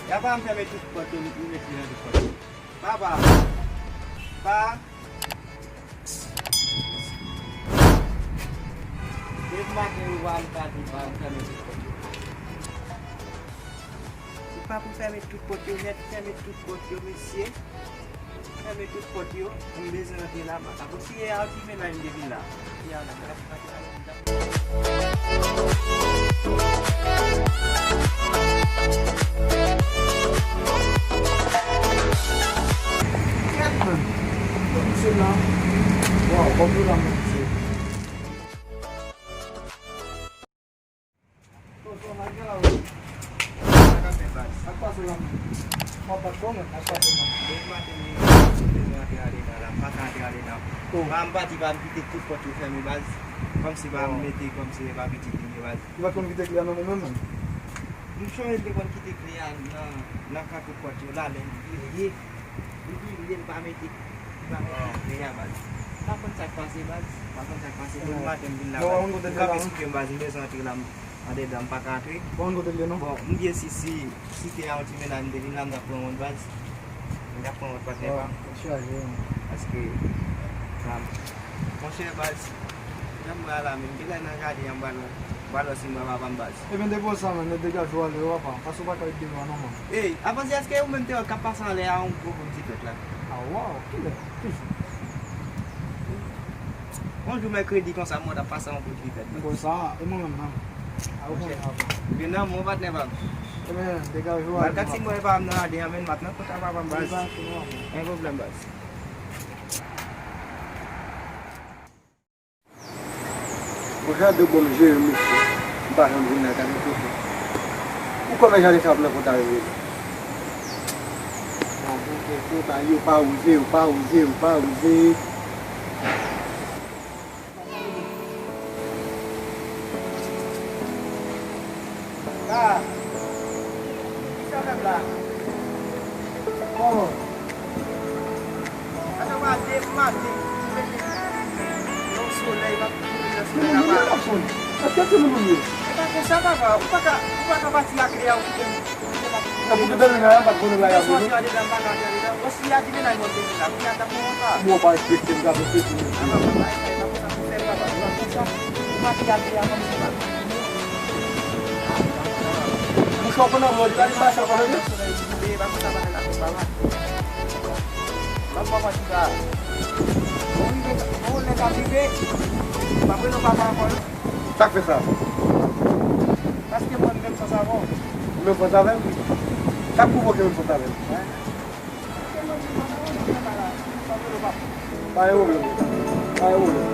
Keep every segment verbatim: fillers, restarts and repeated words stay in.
Papa m fèmen tout pòt yo, li met li nan tout pòt yo. Papa, pa. Depi maten yo pa al pati pa, m fèmen tout pòt yo. Se pa pou fèmen tout pòt yo nèt, fèmen tout pòt yo, mesye. Fèmen tout pòt yo, m bezwen antre la. Apre si e a ti mennaj m te vin la. Kounye a la, m ap antre la. Kèt, man. Misye la. Waw, kòm yo la, man, misye. Sa k ap fè, baz? Sa k pase la, man? M ap bat kò, man. Sa k pase, man? Depi maten, m bezwen antre andedan la, m pa ka antre andedan. Oh. Pa m pati, pa m kite tout pòt yo fèmen, baz. Kòmsi pa m mete, kòmsi e pa pitit li ye, baz. Ou pa t konn kite kle a nan men w menm, man? M sonje m te konn kite kle a nan, nan kan tout pòt yo la, men li bliye. Li bliye, li pa mete, li pa mete kle a, baz. M pa konn sa k pase, baz. M pa konn sa k pase. Depi maten, m vin la, baz. Ou ka esplike m, baz. M bezwen antre la, m andedan, m pa ka antre. Bon, kote l ye, non? Bon, m byen si, si, si te a yon ti mennaj m te vin la, m t ap pran wont, baz. M t ap pran wont, patnè pa m. Tèt chaje, wi. Paske, sa, monchè, baz, jan m wè a la, menm, m te la nan jaden an, m pral, m pral wè si m wè papa m, baz. Ebyen, depoze sa, menm, degaje w ale, wi, papa. Paske w pa ka ret deyò a, non, man. Ey, avanse, èske ou menm te wè k ap pase anlè a, yon gwo bout difèt la? A, waw, kilè? Ki jou? Yon jou mèkredi konsa, m wè t ap pase yon bout difèt. Bon, sa, e mwen menm nan. A, ou konnen avan. Gen nan mwen, patnè pa m. Ebyen, degaje w ale. Malgre si mwen pa m nan jaden an, men m ap nan kont a papa m, baz. Pa gen pwoblèm, baz. Bon, jan de bon m jere, mesye. M pa janm vin la, gade kote. Ou kwè men jan de sa ap nan kont a yo? Gade kote, ba yo pa wouze, yo pa wouze, yo pa wouze. Ah, kisa w fè m la? Kòman? Sa fè mwen de maten, m rete nan solèy, m ap kouri nan solèy la. Moun yo ap sonn. Èske se moun yo? E pa konsa, papa. Ou pa ka, ou pa ka pati ak kle a, ou kite m. Nan pou tout dènye la, pa t konnen la, y ap vini. Bon, si y a di mennaj mwen te vin la, kounye a t ap pran wont la. Bon, pa respekte m, ka respekte m. Ah, papa, pa, pa, pa konsa pou fè, papa. Ou pa konsa. Ou pa ki al kle a kòmsi pa. Mouchwa w konn anmò, li pa, li pa sa, pa vre? Solèy boule, pa konsa, pa la, papa. Papa, papa, ki sa? Bon, rive, bon, lè k ap rive. Pa vre non, papa, ankò, non. Sa k fè sa? Paske mwen menm fòs avè w. Ou menm fòs avè m? Sa k pwouvoke menm fòs avè m? Pa gen pwoblèm. Pa gen pwoblèm.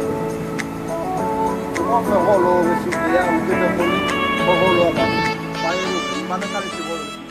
Ou pa fè vòlò resoude a, ou te nan foli, fè vòlò a pa. Pa gen pwoblèm. M pa nan kalite vòlò.